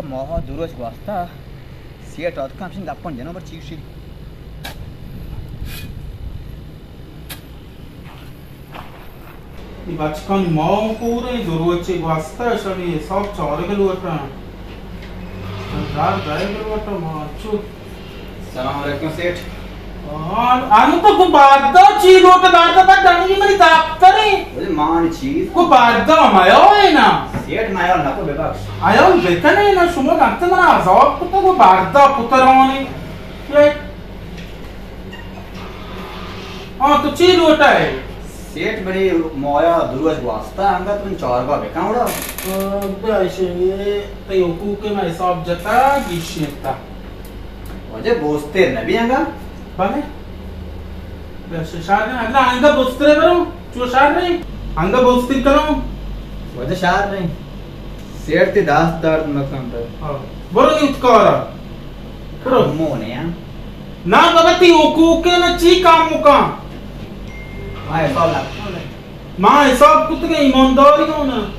ماہ دو روچ گواستا، سیٹ آتکا ہمشن گپن جنو بر چی گوشی۔ اے بچکانی ماہ پوریں دو روچے گواستا، شانی حساب چارگ لوٹا۔ دار دائے لوٹا ما چو۔ سلام علیکم سیٹ۔ آن، آن تو کو باردا چی لوٹ باردا تا ڈنگی منی دفتر ہے۔ بولے مان چیز۔ کو باردا مایو ہے نا۔ سیٹ مایو نہ کو ببخش۔ آیو بکنے نا شما گنت منا عذاب کتا کو باردا پترانی۔ یہ ہاں، تو چی لوٹائے؟ سیٹ منی مایا دو روچ گواستا، انگت من چارگا بکن وڑا۔ آ، بیا ایشی، تئی حقوق ما حساب جتا، گیشینتا۔ واجہ بوستر نبی انگا؟ بلے۔ بیا ش-، شار نے، اللہ انگا بوستر برو، چو شار نے، انگا بوستر کرو۔ واجہ شار نے۔ سیٹ تی دست درد مکن بے۔ ہاں۔ برو اتکارا۔ برو۔ مونے ہاں۔ نا بابا، تی حقوق ہے نا، چی کام مکان؟ ما حساب نہ کتگ۔ ما حساب کتگ، ایمانداری ہوں نا۔